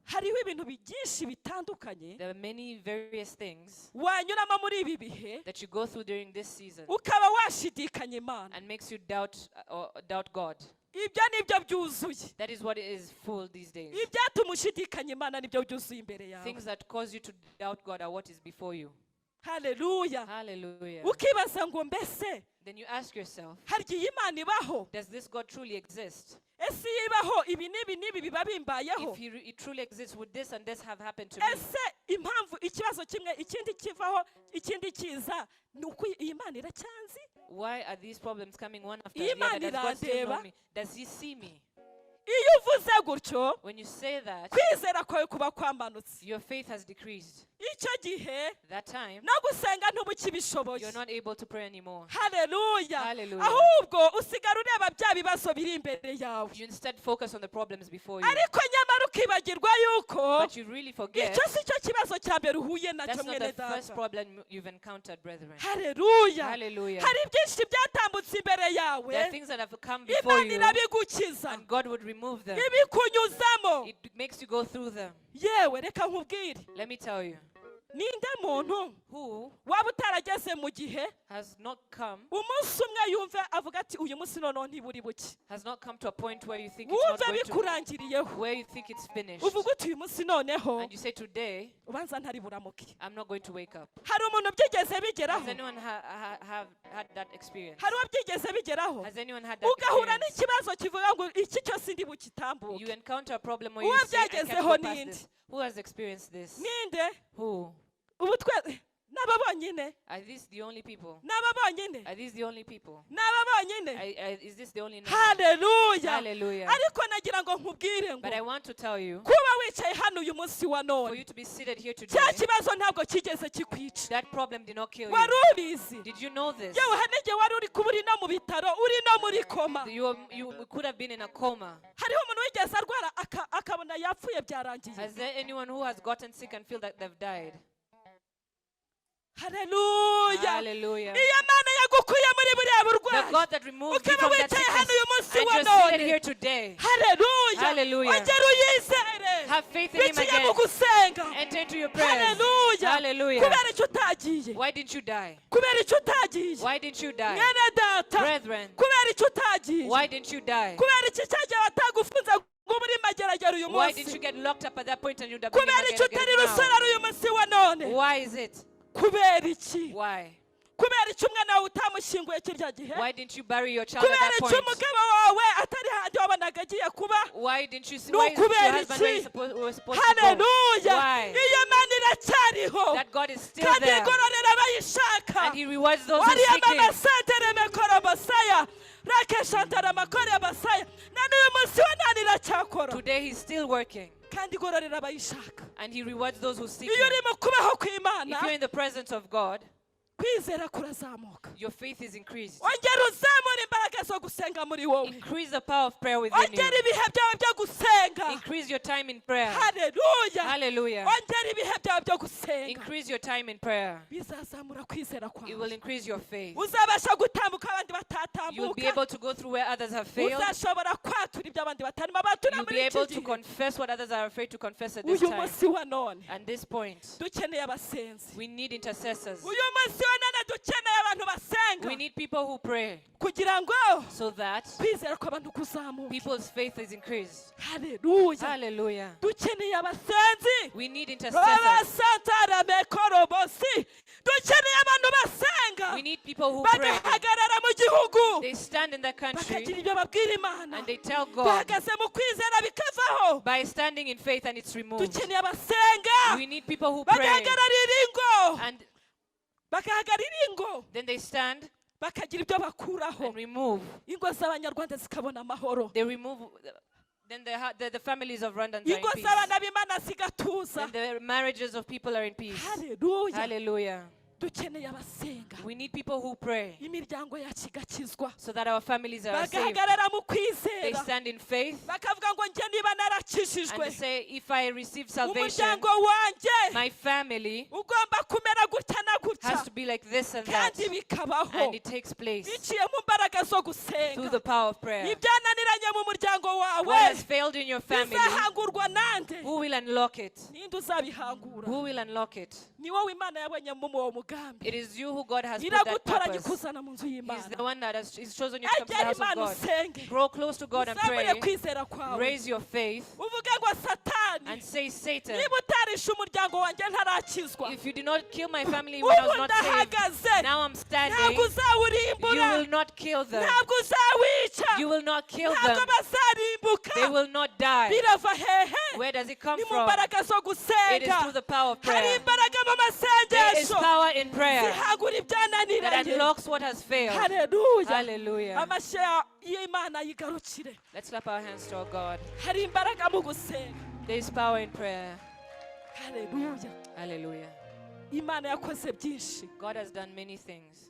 B: Hariho ibintu byinshi bitandukanye
A: There are many various things
B: wanyuramo muri ibi bihe,
A: that you go through during this season
B: ukaba washidikanya Imana.
A: And makes you doubt or doubt God.
B: Ibyo nibyo byuzuye.
A: That is what is full these days.
B: Ibyatuma ushidikanya Imana nibyo byuzuye imbere yawe.
A: Things that cause you to doubt God are what is before you.
B: Haleluya.
A: Hallelujah.
B: Ukibaza ngo mbese,
A: Then you ask yourself,
B: harya iyi Imana ibaho?
A: Does this God truly exist?
B: Ese iyo ibaho, ibi n'ibi n'ibi biba bimbayeho?
A: If he truly exists, would this and this have happened to me?
B: Ese impamvu ikibazo kimwe ikindi kivaho ikindi kiza, ni uko iyi Mana iracyanzi?
A: Why are these problems coming one after
B: Iyi
A: the other?
B: Mana
A: Does God still know
B: irandeba?
A: me? Does he see me?
B: Iyo uvuze gutyo,
A: When you say that,
B: kwizera kwawe kuba kwamanutse.
A: Your faith has decreased.
B: Icyo gihe
A: That time,
B: no gusenga ntubukibishoboye.
A: You're not able to pray anymore.
B: Haleluya.
A: Hallelujah.
B: Ahubwo usigara ureba bya bibazo biri imbere yawe,
A: You instead focus on the problems before you.
B: Ariko nyamara ukibagirwa yuko
A: But you really forget
B: icyo si cyo kibazo cya mbere uhuye nacyo,
A: that's not
B: mwene
A: the first
B: data.
A: Problem you've encountered, brethren.
B: Haleluya.
A: Hallelujah.
B: Hari byinshi byatambutse imbere yawe,
A: There are things that have come before
B: Imana
A: you,
B: irabigukiza,
A: and God would remove them.
B: Ibikunyuzamo.
A: It makes you go through them.
B: Yewe, reka nkubwire.
A: Let me tell you,
B: Ninde muntu
A: who
B: waba utarageze mu gihe
A: has not come
B: umunsi umwe yumve avuga ati uyu munsi noneho ntiburi buke,
A: has not come to a point where you think it's not
B: wumve
A: going to,
B: bikurangiriyeho,
A: where you think it's finished,
B: uvuga uti uyu munsi noneho
A: and you say, "Today
B: ubanza ntari buramuke"?
A: I'm not going to wake up.
B: Hari umuntu byigeze bigeraho?
A: Has anyone have had that experience?
B: Hari uwo byigeze bigeraho,
A: Has anyone had that
B: ugahura
A: experience?
B: N'ikibazo kivuga ngo iki cyose ndi bukitambuke?
A: You encounter a problem where you
B: Uwo
A: say, "I can't
B: byagezeho
A: go past
B: ninde?
A: This." Who has experienced this?
B: Ninde?
A: Who?
B: Ubu twe n'aba bonyine.
A: Are these the only people?
B: N'aba bonyine.
A: Are these the only people?
B: N'aba bonyine.
A: Is this the only number?
B: Haleluya.
A: Hallelujah.
B: Ariko nagira ngo nkubwire ngo,
A: But I want to tell you,
B: kuba wicaye hano uyu munsi wa
A: for
B: none,
A: you to be seated here today,
B: cya kibazo ntabwo kigeze kikwica.
A: That problem did not kill you.
B: Wari ubizi?
A: Did you know this?
B: Yewe, hari n'igihe wari uri kuba uri no mu bitaro, uri no muri koma.
A: You could have been in a coma.
B: Hariho umuntu wigeze arwara akabona yapfuye byarangiye?
A: Has there anyone who has gotten sick and feel that they've died?
B: Haleluya.
A: Hallelujah.
B: Iyo Mana yagukuye muri buriya
A: The
B: burwayi,
A: God that removed you
B: ukaba
A: from that
B: wicaye hano
A: sickness
B: uyu munsi
A: and
B: wa
A: you're seated
B: none,
A: here today.
B: Haleluya,
A: Hallelujah.
B: ongera uyizere
A: Have faith in him
B: biciye mu
A: again.
B: gusenga.
A: Enter into your prayers.
B: Haleluya.
A: Hallelujah.
B: Kubera icyo utagiye?
A: Why didn't you die?
B: Kubera icyo utagiye?
A: Why didn't you die?
B: Mwene data,
A: Brethren,
B: kubera icyo utagiye?
A: why didn't you die?
B: Kubera iki cyagihe batagufunze ngo ube uri Mageragere uyu
A: Why didn't you
B: munsi?
A: get locked up at that point and you'd have been in
B: Kubera icyo utari
A: Mageragere now?
B: Rusororo uyu munsi wa none?
A: Why is it?
B: Kubera iki?
A: Why?
B: Kubera iki umwana wawe utamushyinguye kirya gihe?
A: Why didn't you bury your child at
B: Kubera
A: that
B: iki
A: point?
B: umugabo wawe atari handi wabonaga agiye kuba?
A: Why didn't you see?
B: Ni
A: Why isn't your
B: ukubera
A: husband where
B: iki?
A: you were supposed to go?
B: Haleluya.
A: Why?
B: Iyo Mana iracyariho,
A: That God is still
B: kandi
A: there.
B: igororera abayishaka.
A: And he rewards those who
B: Wariya
A: seek him.
B: Mama santere mekoro basaya rakeshantara makore basaya, na n'uyu munsi wa none iracyakora. aracyakora.
A: Today he's still working.
B: Kandi igororera abayishaka.
A: And he rewards those who seek
B: Iyo
A: him.
B: uri mu kubaho kw'Imana,
A: If you're in the presence of God,
B: kwizera kurazamuka.
A: Your faith is increased.
B: Ongera uzamura imbaraga zo gusenga muri wowe.
A: Increase the power of prayer within
B: Ongera
A: you.
B: Ibihe byawe byo gusenga.
A: Increase your time in prayer.
B: Haleluya.
A: Hallelujah.
B: Ongera ibihe byawe byo gusenga.
A: Increase your time in prayer.
B: Bizazamura kwizera
A: It will
B: kwawe.
A: Increase your faith.
B: Uzabasha gutambuka abandi
A: You'll be
B: batatambuka.
A: Able to go through where others have failed.
B: Uzashobora kwatura ibyo abandi batarimo batura
A: You'll
B: muri
A: be
B: iki
A: able to
B: gihe.
A: Confess what others are afraid to confess at this
B: Uyu
A: time.
B: Munsi wa none
A: At this point,
B: dukeneye abasenzi.
A: We need intercessors.
B: Uyu munsi wa none dukeneye abantu basenga
A: We need people who pray
B: kugira ngo
A: so that
B: kwizera kw'abantu kuzamuka.
A: People's faith is increased.
B: Haleluya.
A: Hallelujah.
B: Dukeneye abasenzi.
A: We need intercessors.
B: Babasantaramekorobosi dukeneye abantu basenga
A: We need people who pray.
B: Bagahagarara mu gihugu
A: They stand in the country
B: bakagira ibyo babwira Imana
A: and they tell God
B: bahagaze mu kwizera bikavaho.
A: By standing in faith, and it's removed.
B: Dukeneye abasenga
A: We need people who pray
B: bagahagararira ingo
A: and
B: bagahagararira ingo
A: then they stand
B: bakagira ibyo bakuraho
A: and remove.
B: Ingo z'Abanyarwanda zikabona amahoro.
A: They remove, then the families of Rwandans are in
B: Ingo
A: peace.
B: z'abana b'Imana zigatuza.
A: Then the marriages of people are in peace.
B: Haleluya.
A: Hallelujah.
B: Dukeneye abasenga
A: We need people who pray
B: imiryango yacu igakizwa
A: so that our families are saved.
B: bagahagarara mu
A: They
B: kwizera
A: stand in faith
B: bakavuga ngo njye niba narakijijwe
A: and they say, "If I receive salvation,
B: umuryango wanjye
A: my family
B: ugomba kumera gutya na gutya
A: has to be like this and that."
B: kandi bikabaho
A: And it takes place
B: biciye mu mbaraga zo
A: through
B: gusenga.
A: The power of prayer.
B: Ibyananiranye mu muryango wawe
A: What has failed in your family,
B: bizahangurwa nande?
A: Who will unlock it?
B: Ninde uzabihangura?
A: Who will unlock it?
B: Ni wowe Imana yabonye mu uwo mugambi.
A: It is you who God has put that
B: Iragutoranya
A: purpose.
B: ikuzana mu nzu
A: He's
B: y'Imana.
A: The one that has he's chosen you to come to the
B: Egera
A: house of
B: Imana
A: God.
B: usenge.
A: Grow close to God and
B: Uzamure
A: pray.
B: kwizera kwawe.
A: Raise your faith
B: Uvuge ngo Satani
A: and say, "Satan,
B: niba utarishe umuryango wanjye ntarakizwa
A: if you did not kill my family when I
B: ubu
A: was not saved,
B: ndahagaze
A: now I'm standing.
B: Ntabwo uzawurimbura.
A: You will not kill them.
B: Ntabwo uzawica.
A: You will not kill
B: Ntabwo
A: them.
B: Bazarimbuka.
A: They will not die."
B: Birava hehe?
A: Where does it come
B: Ni mu
A: from?
B: mbaraga zo
A: It is
B: gusenga.
A: through the power of
B: Hari
A: prayer.
B: Imbaraga mu
A: There is
B: masengesho
A: power in prayer
B: zihagura
A: that
B: ibyananiranye.
A: Unlocks what has failed.
B: Haleluya.
A: Hallelujah.
B: Amashyi y'Imana yigarukire.
A: Let's clap our hands to our God.
B: Hari imbaraga mu gusenga.
A: There is power in prayer.
B: Haleluya.
A: Hallelujah.
B: Imana yakoze byinshi.
A: God has done many things.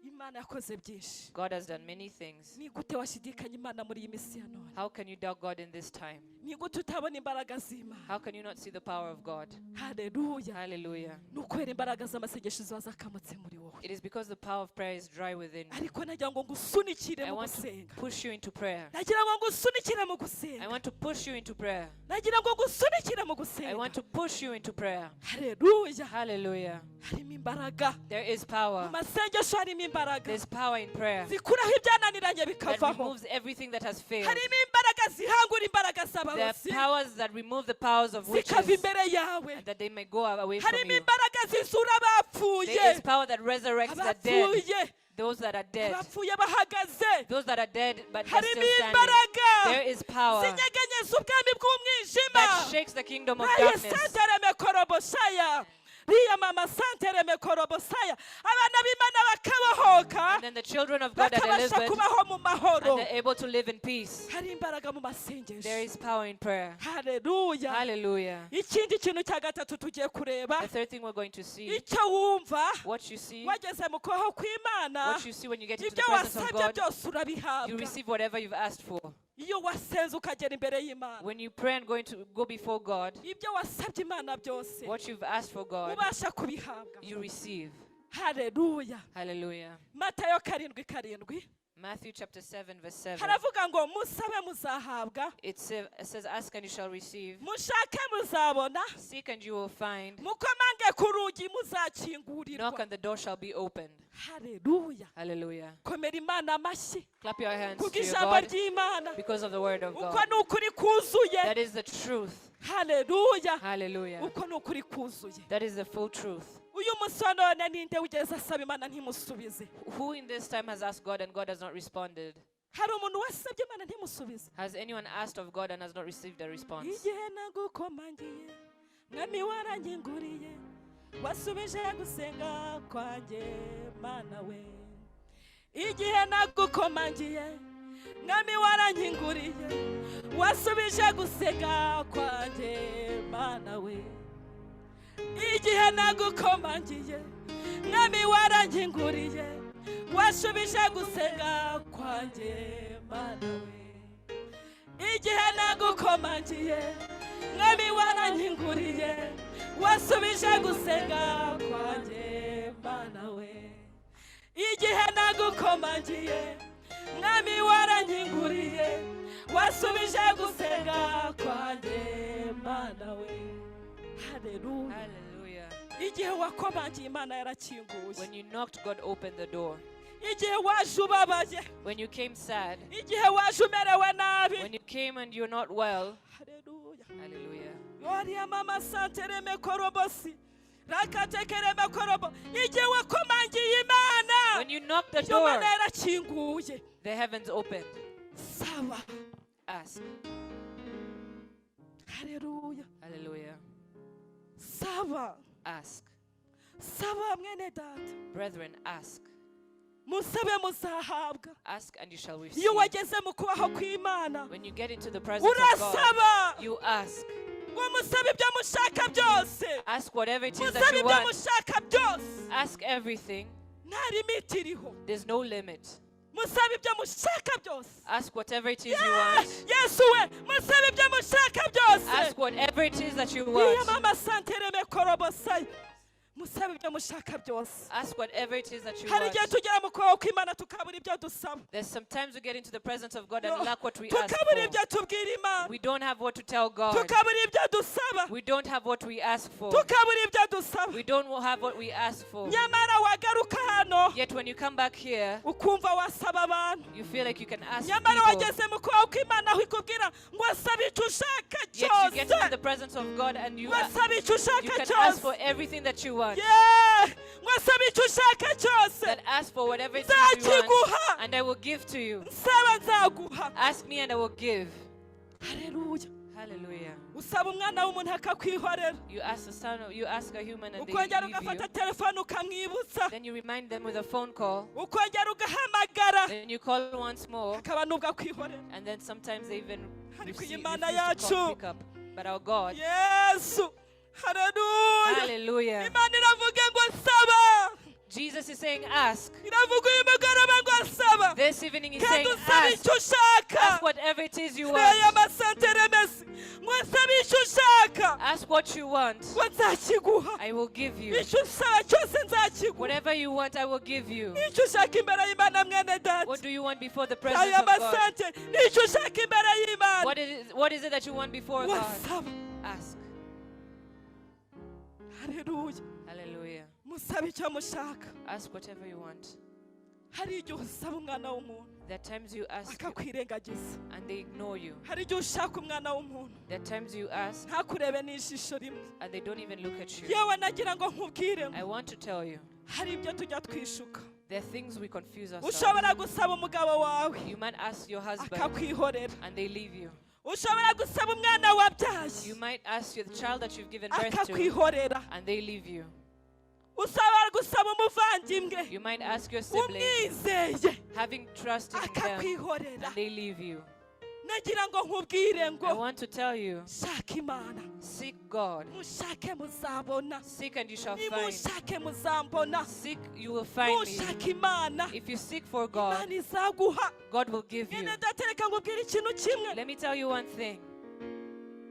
B: Imana yakoze byinshi.
A: God has done many things.
B: Ni gute washidikanya Imana muri iyi minsi ya none?
A: How can you doubt God in this time?
B: Ni gute utabona imbaraga z'Imana?
A: How can you not see the power of God?
B: Haleluya.
A: Hallelujah.
B: Ni ukubera imbaraga z'amasengesho ziba zakamutse muri wowe.
A: It is because the power of prayer is dry within you.
B: Ariko nagira ngo ngusunikire
A: I
B: mu
A: want to
B: gusenga.
A: Push you into prayer.
B: Nagira ngo ngusunikire mu
A: I
B: gusenga.
A: Want to push you into prayer.
B: Nagira ngo ngusunikire mu
A: I
B: gusenga.
A: Want to push you into prayer.
B: Haleluya.
A: Hallelujah.
B: Harimo imbaraga.
A: There is
B: Mu
A: power.
B: Masengesho harimo imbaraga
A: There's power in prayer
B: zikuraho ibyananiranye
A: that
B: bikavaho.
A: Removes everything that has failed.
B: Harimo imbaraga zihangura imbaraga
A: There are
B: z'abarozi
A: powers that remove the powers of witches
B: zikava imbere yawe.
A: And that they may go away from
B: Harimo
A: you.
B: Imbaraga zizura abapfuye.
A: There is power that resurrects the dead,
B: Abapfuye
A: those that are dead,
B: abapfuye bahagaze.
A: Those that are dead but are
B: Harimo
A: still standing.
B: Imbaraga
A: There is power
B: zinyeganyeza ubwami bw'umwijima.
A: That shakes the kingdom of
B: Raye
A: darkness.
B: santere mekorobosaya riya mama santere mekorobosaya abana b'Imana bakabohoka
A: And then the children of God are
B: bakabasha
A: delivered
B: kubaho mu mahoro.
A: And they're able to live in peace.
B: Hari imbaraga mu
A: There
B: masengesho.
A: Is power in prayer.
B: Haleluya.
A: Hallelujah.
B: Ikindi kintu cya gatatu tugiye kureba
A: The third thing we're going to see,
B: icyo wumva
A: what you see,
B: wageze mu kubaho kw'Imana
A: what you see when you get into the
B: ibyo
A: presence of
B: wasabye
A: God,
B: byose
A: you
B: urabihabwa.
A: Receive whatever you've asked for.
B: Iyo wasenze ukagera imbere y'Imana
A: When you pray and going to go before God,
B: ibyo wasabye Imana byose
A: what you've asked for God,
B: ubasha kubihabwa.
A: You receive.
B: Haleluya.
A: Hallelujah.
B: Matayo karindwi karindwi
A: Matthew chapter 7, verse 7.
B: Haravuga ngo musabe muzahabwa
A: It says, "Ask and you shall receive,
B: mushake muzabona
A: seek and you will find,
B: mukomange ku rugi
A: knock
B: muzakingurirwa.
A: And the door shall be opened."
B: Haleluya.
A: Hallelujah.
B: Komera Imana amashyi
A: Clap your hands
B: kubwo
A: to your
B: ijambo
A: God
B: ry'Imana.
A: Because of the word of
B: Uko
A: God.
B: ni ukuri kuzuye.
A: That is the truth.
B: Haleluya.
A: Hallelujah.
B: Uko ni ukuri kuzuye.
A: That is the full truth.
B: Uyu munsi wa none ninde wigeze asaba Imana ntimusubize?
A: Who in this time has asked God and God has not responded?
B: Hari umuntu wasabye Imana ntimusubize?
A: Has anyone asked of God and has not received a response?
B: Igihe nagukomangiye mwami waranyinguriye wasubije gusenga kwanjye Mana we igihe nagukomangiye Mwami warankinguriye, wasubije gusenga kwanjye, Mana we. Igihe nagukomangiye, Mwami warankinguriye, wasubije gusenga kwanjye, Mana we. Igihe nagukomangiye, Mwami warankinguriye, wasubije gusenga kwanjye, Mana we. Igihe nagukomangiye, Mwami warankinguriye, wasubije gusenga kwanjye, Mana we. Haleluya.
A: Hallelujah.
B: Igihe wakomangiye, Imana yarakinguye.
A: When you knocked, God opened the door.
B: Igihe waje ubabaye,
A: When you came sad,
B: igihe waje umerewe nabi,
A: when you came and you're not well,
B: haleluya.
A: Hallelujah.
B: Yoriya mama santereme korobosi rakatekereme korobo, igihe wakomangiye Imana,
A: When you knocked the door,
B: Imana yarakinguye.
A: The heavens opened.
B: Saba.
A: Ask.
B: Haleluya.
A: Hallelujah.
B: Saba.
A: Ask.
B: Saba, mwene data.
A: Brethren, ask.
B: Musabe muzahabwa.
A: Ask and you shall receive.
B: Iyo wageze mu kubaho kw'Imana,
A: When you get into the presence of God,
B: urasaba
A: you ask.
B: Ngo musabe ibyo mushaka byose.
A: Ask whatever it is that
B: Musabe
A: you
B: ibyo
A: want.
B: Mushaka byose.
A: Ask everything.
B: Nta limit iriho.
A: There's no limit.
B: Musabe ibyo mushaka byose.
A: Ask whatever it is you want.
B: Yesu we, musabe ibyo mushaka byose.
A: Ask whatever it is that you
B: Iyo
A: want.
B: mama santereme korobosayi, musabe ibyo mushaka byose.
A: Ask whatever it is that you
B: Hari igihe
A: want.
B: Tugera mu kuboko kw'Imana tukabura ibyo dusaba,
A: There's sometimes we get into the presence of God and lack what we ask
B: tukabura
A: for.
B: Ibyo tubwira Imana,
A: We don't have what to tell God.
B: Tukabura ibyo dusaba,
A: We don't have what we ask for.
B: Tukabura ibyo dusaba.
A: We don't have what we ask for.
B: Nyamara wagaruka hano,
A: Yet when you come back here,
B: ukumva wasaba abantu.
A: You feel like you can ask
B: Nyamara
A: people.
B: Wageze mu kuboko kw'Imana aho ikubwira ngo saba icyo ushaka
A: Yet you get
B: cyose,
A: into the presence of God and
B: ngo saba icyo
A: you
B: ushaka
A: can ask
B: cyose.
A: For everything that you want.
B: Yeah! Ngo saba icyo ushaka cyose,
A: That ask for whatever it is you want,
B: nzakiguha.
A: And I will give to you.
B: Nsaba nzaguha.
A: Ask me and I will give.
B: Haleluya.
A: Hallelujah.
B: Usaba umwana w'umuntu akakwihorera.
A: You ask the son, you ask a human and they
B: Ukongera
A: leave you.
B: Ugafata telefone ukamwibutsa,
A: Then you remind them with a phone call.
B: Ukongera ugahamagara,
A: Then you call once more,
B: akaba nubwo akwihorera.
A: And then sometimes they even
B: Ariko iyi Mana
A: refuse to call,
B: yacu,
A: pick up. But our God,
B: Yesu, haleluya.
A: Hallelujah.
B: Imana iravuga ngo saba.
A: Jesus is saying, ask.
B: Iravuga uyu mugoroba ngo saba.
A: This evening he's
B: Kandi
A: saying,
B: usabe
A: ask.
B: icyo ushaka.
A: Ask whatever it is you
B: Aya
A: want.
B: Masanteremesi, ngo nsabe icyo ushaka,
A: Ask what you want.
B: Ngo nzakiguha.
A: I will give you.
B: Icyo usaba cyose nzakiguha.
A: Whatever you want, I will give you.
B: Nicyo ushaka imbere y'Imana, mwene data?
A: What do you want before the presence
B: Aya
A: of God?
B: masante, nicyo ushaka imbere y'Imana?
A: What is it that you want before God?
B: Wasaba.
A: Ask.
B: Haleluya.
A: Hallelujah.
B: Musabe icyo mushaka.
A: Ask whatever you want.
B: Hari igihe usaba umwana w'umuntu,
A: There are times you ask
B: akakwirengagiza.
A: And they ignore you.
B: Hari igihe ushaka umwana w'umuntu,
A: There are times you ask
B: ntakurebe n'ijisho rimwe.
A: And they don't even look at you.
B: Yewe, nagira ngo nkubwire ngo
A: I want to tell you,
B: hari ibyo tujya twishuka.
A: There are things we confuse ourselves.
B: Ushobora gusaba umugabo wawe,
A: You might ask your husband
B: akakwihorera.
A: And they leave you.
B: Ushobora gusaba umwana wabyaye,
A: You might ask your child that you've given birth to
B: akakwihorera.
A: And they leave you.
B: Ushobora gusaba umuvandimwe,
A: You might ask your sibling,
B: umwizeye,
A: having trust in them,
B: akakwihorera.
A: And they leave you.
B: Nagira ngo nkubwire ngo
A: I want to tell you,
B: shaka Imana.
A: Seek God.
B: Mushake muzabona.
A: Seek and you shall find.
B: Nimushake muzambona.
A: Seek, you will find me.
B: Nushaka Imana,
A: If you seek for God,
B: Imana izaguha.
A: God will give you.
B: Mwene data, reka nkubwire ikintu kimwe.
A: Let me tell you one thing.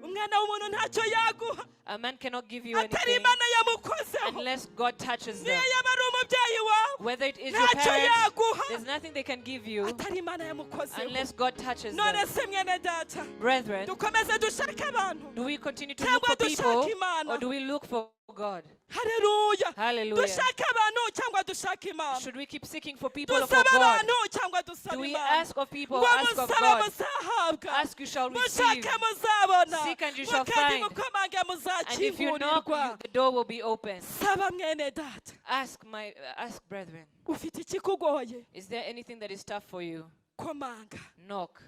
B: Umwana w'umuntu ntacyo yaguha
A: A man cannot give you
B: atari
A: anything
B: Imana yamukozeho.
A: Unless God touches
B: Niyo
A: them.
B: yaba ari umubyeyi wawe,
A: Whether it is your
B: ntacyo
A: parents,
B: yaguha
A: there's nothing they can give you
B: atari Imana yamukozeho.
A: Unless God touches
B: None
A: them.
B: Se mwene data,
A: Brethren,
B: dukomeze dushake abantu,
A: do we continue to look
B: cyangwa
A: for
B: dushake
A: people
B: Imana?
A: Or do we look for God?
B: Haleluya.
A: Hallelujah.
B: Dushake abantu cyangwa dushake Imana?
A: Should we keep seeking for people or for
B: Dusabe
A: God?
B: abantu cyangwa dusabe
A: Do we
B: Imana?
A: ask of people
B: Ngo
A: or ask of
B: musabe
A: God?
B: muzahabwa,
A: Ask, you shall receive.
B: mushake muzabona,
A: Seek and you
B: ngo
A: shall
B: kandi
A: find.
B: mukomange
A: And if you knock,
B: muzakingurirwa.
A: the door will be open.
B: Saba, mwene data.
A: Ask, brethren.
B: Ufite ikikugoye?
A: Is there anything that is tough for you?
B: Komanga.
A: Knock.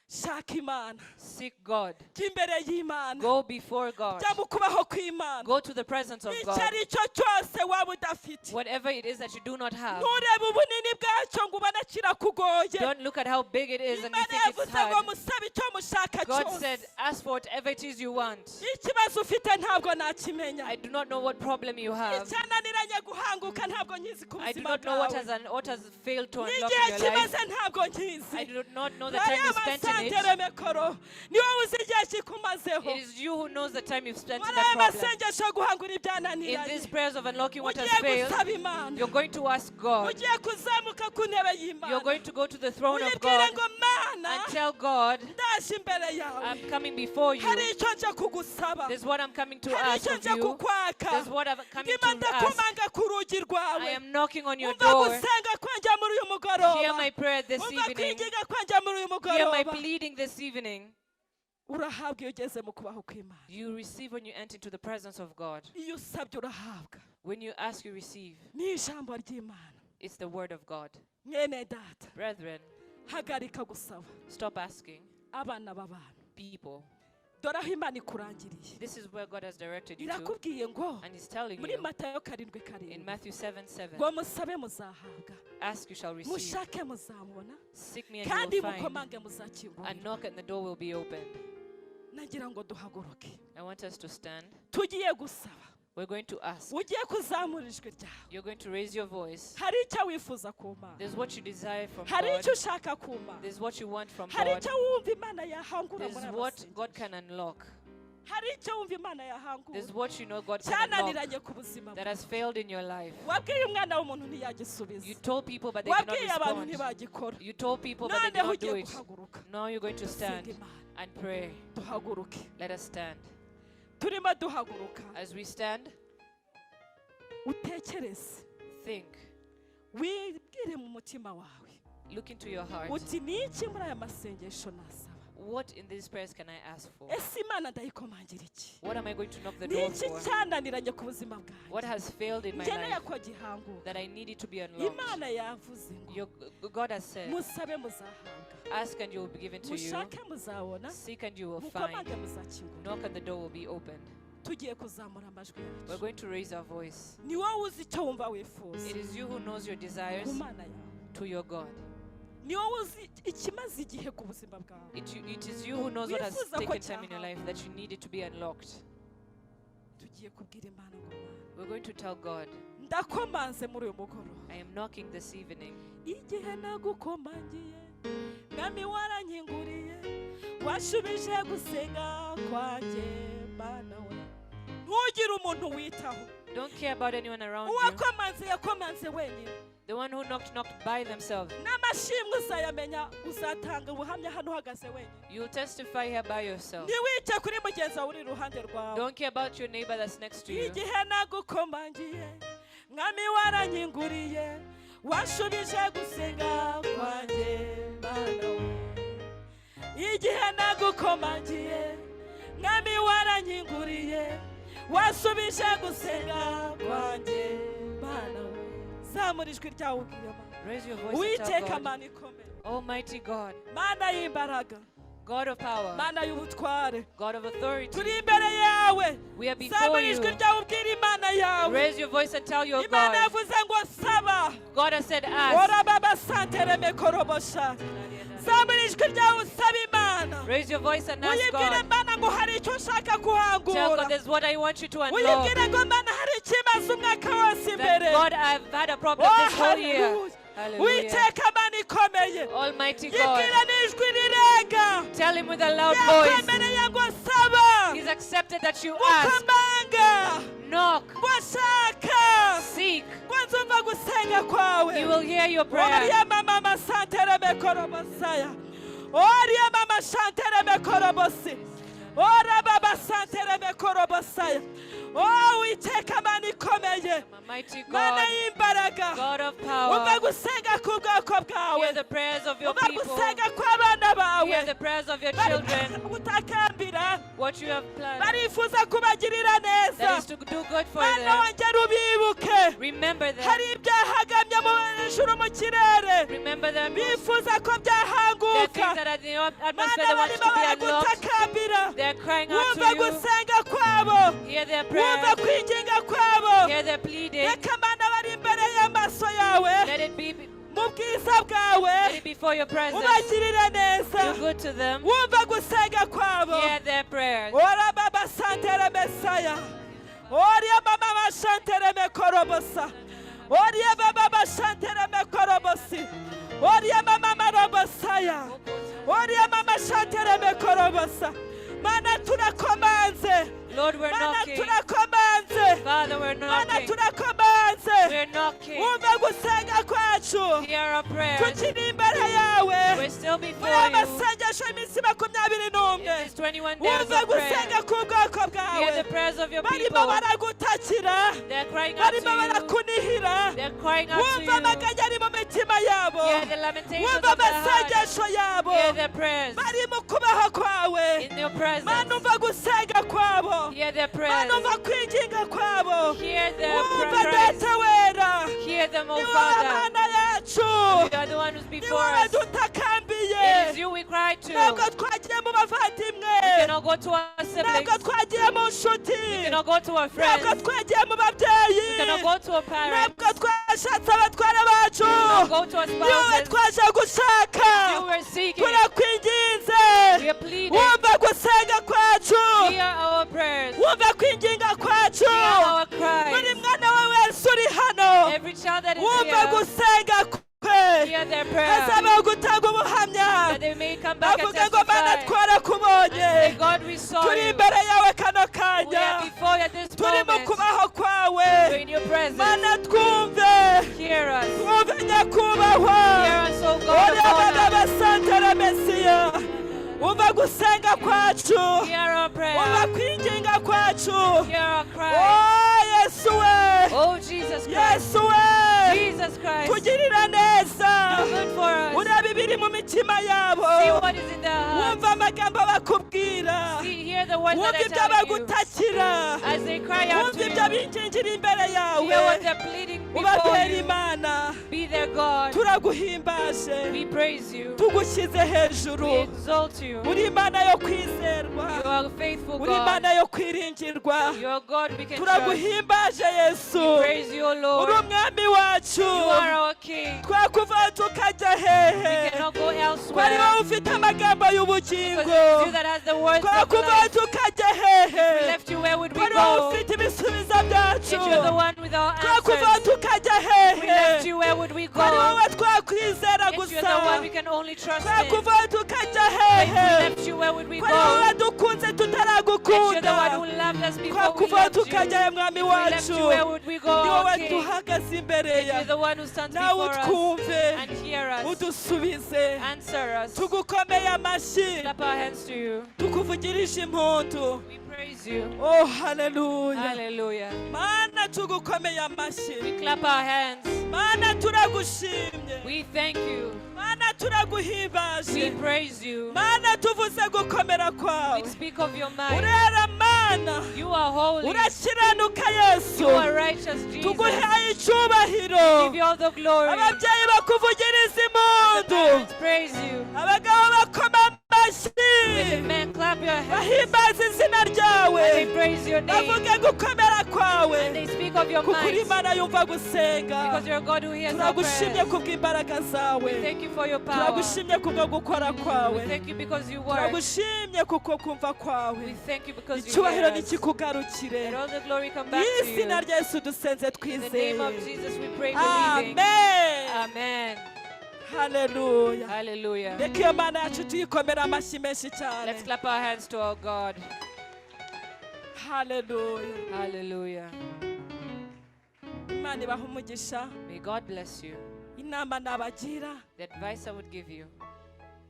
B: Shaka Imana.
A: Seek God.
B: Jya imbere y'Imana.
A: Go before God.
B: Jya mu kubaho kw'Imana.
A: Go to the presence of
B: Icyo
A: God.
B: ari cyo cyose waba udafite,
A: Whatever it is that you do not have,
B: nturebe ubunini bwacyo ngo ubone kirakugoye.
A: Don't look at how big it is and you
B: Imana
A: think it's
B: yavuze ngo
A: hard.
B: musabe icyo mushaka
A: God
B: cyose.
A: said, ask for whatever it is you want.
B: Ikibazo ufite ntabwo nakimenya.
A: I do not know what problem you have.
B: Icyananiranye guhanguka ntabwo nkizi ku
A: I do
B: buzima
A: not know what
B: bwawe.
A: has, what has failed to unlock
B: N'igihe
A: in your life.
B: kimaze ntabwo nkizi.
A: I do not know the time you spent in it.
B: Masantere ni wowe uzi igihe kikumazeho.
A: It is you who knows the time you've spent in
B: Muri
A: that
B: aya
A: problem.
B: masengesho yo guhangura
A: In
B: ibyananiranye,
A: these prayers of unlocking what has
B: ugiye
A: failed,
B: gusaba Imana.
A: You're going to ask God.
B: Ugiye kuzamuka ku ntebe
A: You're
B: y'Imana,
A: going to go to the throne of
B: uyibwire
A: God
B: ngo Mana,
A: and tell God,
B: ndaje imbere yawe.
A: I'm coming before you.
B: Hari icyo nje kugusaba.
A: There's what I'm coming to
B: Hari
A: ask
B: icyo
A: of
B: nje
A: you.
B: kukwaka.
A: There's what I'm coming
B: Ndimo
A: to ask.
B: ndakomanga ku rugi
A: I
B: rwawe.
A: am knocking on your
B: Umva
A: door.
B: gusenga kwanjye muri uyu
A: Hear
B: mugoroba.
A: my prayer this
B: Umva
A: evening.
B: kwinginga kwanjye muri uyu
A: Hear my
B: mugoroba.
A: pleading this evening.
B: Urahabwa iyo ugeze mu kubaho kw'Imana.
A: You receive when you enter into the presence of God.
B: Iyo usabye urahabwa.
A: When you ask, you receive.
B: Ni ijambo ry'Imana.
A: It's the word of God.
B: Mwene data,
A: Brethren,
B: hagarika gusaba
A: stop asking
B: abana b'abantu.
A: People.
B: Dore aho Imana ikurangiriye.
A: This is where God has directed you to.
B: Irakubwiye ngo
A: And He's telling
B: muri
A: you
B: Matayo karindwi
A: in
B: karindwi
A: Matthew 7 7,
B: ngo musabe muzahabwa,
A: ask, you shall receive.
B: Mushake muzabona,
A: Seek me and you
B: kandi
A: will find.
B: mukomange muzakingurira.
A: And knock and the door will be opened.
B: Nagira ngo duhaguruke.
A: I want us to stand.
B: Tugiye gusaba.
A: We're going to ask.
B: Ugiye kuzamura ijwi ryawe.
A: You're going to raise your voice.
B: Hari icyo wifuza ku Mana.
A: There's what you desire from
B: Hari
A: God.
B: icyo ushaka ku Mana.
A: There's what you want from
B: Hari
A: God.
B: icyo wumva Imana yahangura
A: There's
B: muri aba
A: what
B: masengesho.
A: God can unlock.
B: Hari icyo wumva Imana yahangura
A: There's what you know God can unlock
B: cyananiranye ku buzima
A: that
B: bwawe.
A: Has failed in your life.
B: Wabwiye umwana w'umuntu ntiyagisubiza.
A: You told people, but they did not
B: Wabwiye abantu
A: respond.
B: ntibagikora.
A: You told people, but they did
B: Noneho
A: not do
B: ugiye
A: it.
B: guhaguruka.
A: Now you're going to
B: Dusenga
A: stand
B: Imana.
A: And pray.
B: Duhaguruke.
A: Let us stand.
B: Turimo duhaguruka,
A: As we stand,
B: utekereze,
A: think.
B: Wibwire mu mutima wawe
A: Look into your heart.
B: Uti ni iki muri aya masengesho nasaba?
A: What in these prayers can I ask for?
B: Ese Imana ndayikomangira iki?
A: What am I going to knock the
B: Ni
A: door
B: iki
A: for?
B: cyananiranye ku buzima
A: What
B: bwanjye
A: has failed in my
B: ngeneye
A: life
B: ko gihanguka?
A: That I need it to be unlocked?
B: Imana yavuze ngo
A: God has said,
B: musabe muzahabwa,
A: ask and you will be given to you.
B: Mushake muzabona,
A: Seek and you will find.
B: Mukomange muzakingura.
A: Knock and the door will be opened.
B: Tugiye kuzamura amajwi
A: We're
B: yacu.
A: Going to raise our voice.
B: Ni wowe uzi icyo wumva wifuza
A: It is you who knows your desires
B: ku Mana yawe.
A: To your God.
B: Ni wowe uzi ikimaze igihe ku buzima bwawe.
A: It is you who knows what has
B: Wifuza ko
A: taken time in your
B: cyahabwa.
A: Life that you need it to be unlocked.
B: Tugiye kubwira Imana ngo Mana,
A: We're going to tell God,
B: ndakomanze muri uyu mugoroba.
A: I am knocking this evening.
B: Igihe nagukomangiye mwami warankinguriye, washubije gusenga kwanjye Mana we. Ntugire umuntu witaho.
A: Don't care about anyone around you.
B: Uwakomanze yakomanze wenyine.
A: The one who knocked, knocked by themselves.
B: N'amashimwe uzayamenya, uzatanga ubuhamya hano uhagaze wenyine.
A: You'll testify here by yourself.
B: Ntiwite kuri mugenzi wawe uri iruhande rwawe.
A: Don't care about your neighbor that's next to you.
B: Igihe nagukomangiye mwami warankinguriye, washubije gusenga kwanjye Mana we. Igihe nagukomangiye mwami warankinguriye, wasubije gusenga kwanjye Mana we. Zamura ijwi ryawe ubwire Mana.
A: Raise your voice and tell
B: Uwiteka
A: God,
B: Mana ikomeye,
A: Almighty God,
B: Mana y'imbaraga,
A: God of power,
B: Mana y'ubutware,
A: God of authority,
B: turi imbere yawe.
A: We are before
B: Zamura ijwi
A: you.
B: Ryawe ubwire Imana yawe.
A: Raise your voice and tell your
B: Imana
A: God.
B: yavuze ngo saba.
A: God has said, ask.
B: Ora baba santere mekorobosha. Zamura ijwi ryawe usaba Imana.
A: Raise your voice and ask
B: Uyibwire
A: God.
B: Mana ngo hari icyo ushaka
A: Tell God,
B: kuhangura.
A: there's what I want you to unlock.
B: Uyibwire ngo Mana hari ikibazo umwaka wose
A: That
B: imbere.
A: God, I've had a problem
B: Oh,
A: this whole year.
B: hallelujah.
A: Hallelujah.
B: Uwiteka Mana ikomeye,
A: Almighty God,
B: yibwire n'ijwi rirenga.
A: Tell him with a loud voice.
B: Yakwemereye ngo saba,
A: He's accepted that you ask.
B: Gukomanga,
A: Knock.
B: Ngo shaka,
A: Seek.
B: Ngo nzumva gusenga kwawe.
A: He will hear your prayer.
B: Oriya mama masantere mekorobosaya. Oriya mama shantere mekorobosi. Ora baba santere mekorobosaya. Oh, Uwiteka Mana ikomeye.
A: Mighty
B: Mana
A: God,
B: y'imbaraga,
A: God of
B: umva
A: power,
B: gusenga k'ubwoko bwawe,
A: hear the prayers of your
B: umva
A: people,
B: gusenga kw'abana bawe.
A: Hear the prayers of your
B: Bari
A: children,
B: gutakambira,
A: what you have planned,
B: barifuza kubagirira neza.
A: That is to do good for
B: Mana,
A: them.
B: wongera ubibuke.
A: Remember them.
B: Hari ibyahagamye mu hejuru mu kirere,
A: Remember them.
B: bifuza ko
A: There are
B: byahanguka.
A: things that are in the atmosphere
B: Mana,
A: that wants
B: barimo
A: to be unlocked.
B: baragutakambira.
A: They are crying out
B: Wumva
A: to you.
B: gusenga kwabo,
A: Hear their
B: wumva
A: prayers.
B: kwinginga kwabo.
A: Hear their pleading.
B: Reka Mana bari imbere y'amaso yawe,
A: Let it be,
B: mu bwiza bwawe,
A: let it be for your presence.
B: ubagirire neza.
A: Do good to them.
B: Wumva gusenga kwabo.
A: Hear their prayers.
B: Ora baba santere mesaya, oria mama mashantere mekorobosa, oria baba bashantere mekorobosi, oria mama marobosaya, oria mama shantere mekorobosa. Mana, turakomanze.
A: Lord, we're
B: Mana,
A: knocking.
B: turakomanze.
A: Father, we're
B: Mana,
A: knocking.
B: turakomanze.
A: We're knocking.
B: Wumva gusenga kwacu.
A: Hear our prayers.
B: Tukiri imbere yawe
A: We're still before
B: muri
A: you.
B: amasengesho y'iminsi 21.
A: It is 21 days
B: Wumva
A: of prayer.
B: gusenga k'ubwoko
A: Hear
B: bwawe.
A: the prayers of your
B: Barimo
A: people.
B: baragutakira,
A: They're crying out to
B: barimo
A: you.
B: barakunihira.
A: They're crying out to
B: Wumva
A: you.
B: amaganya ari mu mitima yabo.
A: Hear the lamentations
B: Wumva
A: of their heart.
B: amasengesho yabo.
A: Hear their prayers
B: Bari mu kubaho kwawe.
A: in your presence.
B: Mana, umva gusenga kwabo.
A: Hear their
B: Mana,
A: prayers.
B: umva kwinginga kwabo.
A: Hear their
B: Wumva,
A: prayers.
B: Data wera.
A: Hear them, O
B: Ni wowe
A: Father.
B: Mana yacu.
A: You are the one who's
B: Ni
A: before
B: wowe
A: us.
B: dutakambiye.
A: It is you we cry to.
B: Ntabwo twagiye mu bavandimwe,
A: We cannot go to our siblings.
B: ntabwo twagiye mu nshuti,
A: We cannot go to our
B: ntabwo
A: friends.
B: twagiye mu babyeyi,
A: We cannot go to our parents.
B: ntabwo twashatse abatwara bacu.
A: We cannot go to our
B: Ni wowe
A: spouses.
B: twaje gushaka.
A: You were seeking.
B: Turakwinginze,
A: We are pleading.
B: wumva gusenga kwacu,
A: Hear our prayers.
B: wumva kwinginga kwacu.
A: Hear our
B: Buri
A: cries.
B: mwana we wese uri hano,
A: Every child that is
B: wumva
A: here,
B: gusenga kwe.
A: hear their prayer.
B: Hazabaho gutanga ubuhamya,
A: That they may come back and
B: avuga ngo: "Mana,
A: testify.
B: twarakubonye."
A: And say, "God, we saw
B: Turi
A: you."
B: imbere yawe kano
A: We are
B: kanya,
A: before you at this
B: turi mu
A: moment.
B: kubaho kwawe.
A: We're in your presence.
B: Mana, twumve.
A: Hear us.
B: Twumve, nyakubahwa.
A: Hear us, O God
B: Uri
A: of honor.
B: abasantere mesiya, umva gusenga kwacu,
A: Hear our prayer.
B: umva kwinginga kwacu.
A: Hear our cry.
B: Oh Yesu we!
A: Oh Jesus Christ.
B: Yesu we!
A: Jesus Christ.
B: Tugirira neza.
A: Do good for us.
B: Ureba ibiri mu mitima yabo.
A: See what is in their hearts.
B: Wumva amagambo bakubwira.
A: See, hear the words
B: Wumva
A: that are
B: ibyo
A: telling you.
B: bagutakira.
A: As they cry out
B: Wumva
A: to
B: ibyo
A: you.
B: bingingira imbere yawe.
A: Hear what they're pleading before
B: Ubabera
A: you.
B: Imana.
A: Be their God.
B: Turaguhimbaje,
A: We praise you.
B: tugushyize hejuru.
A: We exalt you.
B: Uri Imana yo kwizerwa,
A: You are faithful
B: uri
A: God.
B: Imana yo kwiringirwa.
A: You are God we can trust.
B: Turaguhimbaje, Yesu.
A: We praise you, O
B: Uri
A: Lord.
B: umwami wacu.
A: You are our King.
B: Twakuvaho tukajya
A: We
B: hehe,
A: cannot go
B: ko ari
A: elsewhere.
B: wowe ufite amagambo y'ubugingo?
A: Because it's you that has the words of
B: Twakuvaho
A: life.
B: tukajya
A: If we
B: hehe,
A: left you, where would
B: ko
A: we
B: ari wowe
A: go?
B: ufite ibisubizo byacu?
A: If you're the one with our
B: Twakuvaho
A: answers,
B: tukajya
A: we left
B: hehe,
A: you, where would we
B: ko ari
A: go?
B: wowe twakwizera
A: If you're
B: gusa?
A: the one we can only trust in,
B: Twakuvaho tukajya
A: if
B: hehe,
A: we left you, where would we
B: ko ari
A: go?
B: wowe dukunze
A: If you're the one
B: tutaragukunda?
A: who loved us before we
B: Twakuvaho
A: loved you,
B: tukajya he, mwami
A: if we left
B: wacu?
A: you, where would we go,
B: Ni
A: our
B: wowe
A: King?
B: duhagaze imbere
A: If
B: ya
A: you're the one who stands
B: nawe,
A: before us
B: utwumve,
A: and hear us,
B: udusubize.
A: Answer us.
B: Tugukomeye amashyi,
A: Clap our hands to you.
B: tukuvugirije impundu.
A: We praise you.
B: Oh, haleluya!
A: Hallelujah.
B: Mana, tugukomeye amashyi.
A: We clap our hands.
B: Mana, turagushimye.
A: We thank you.
B: Mana,
A: We
B: turaguhimbaje.
A: Praise you.
B: Mana, tuvuze gukomera kwawe.
A: We speak of your might.
B: Urera, Mana.
A: You are holy.
B: Urakiranuka, Yesu.
A: You are righteous, Jesus.
B: Tuguhaye icyubahiro.
A: Give you all the glory.
B: Ababyeyi bakuvugiriza
A: The
B: impundu,
A: parents praise you.
B: abagabo bakoma amashyi,
A: With the men, clap your hands.
B: Bahimbaza izina ryawe,
A: And they praise your name.
B: Bavuge gukomera kwawe,
A: And they speak of your
B: kuko uri
A: might.
B: Imana yumva gusenga.
A: Because you're God who hears our
B: Turagushimye
A: prayers.
B: kubw'imbaraga zawe.
A: Thank you for your power.
B: Turagushimye kubwo gukora
A: We
B: kwawe.
A: thank you because you work.
B: Turagushimye kuko kumva kwawe.
A: We thank you because you
B: Icyubahiro
A: hear us.
B: nikikugarukire.
A: Let all the glory come
B: Mu
A: back to you.
B: izina rya Yesu dusenze
A: In the
B: twizeye.
A: name of Jesus, we pray believing.
B: Amen.
A: Amen.
B: Haleluya.
A: Hallelujah.
B: Reka iyo Mana yacu tuyikomere amashyi menshi cyane.
A: Let's clap our hands to our God.
B: Haleluya.
A: Hallelujah.
B: Imana ibaha umugisha.
A: May God bless you.
B: Inama nabagira,
A: The advice I would give you,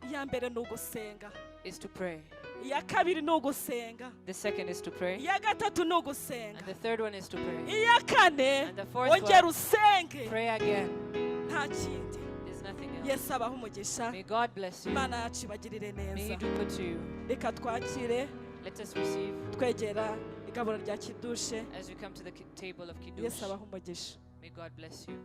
B: Iya mbere ni ugusenga.
A: Is to pray.
B: Iya kabiri ni ugusenga.
A: The second is to pray.
B: Iya gatatu ni ugusenga.
A: And the third one is to pray.
B: Iya kane,
A: And the fourth
B: ongera
A: one,
B: usenge.
A: Pray again.
B: Nta kindi.
A: There's nothing else.
B: Yesu abahe umugisha.
A: May God bless you.
B: Imana yacu ibagirire
A: May He
B: neza.
A: do good to you.
B: Reka twakire
A: Let us receive
B: twegera igaburo rya kidushe.
A: As we come to the table of Kiddush.
B: Yesu abahe umugisha.
A: May God bless you.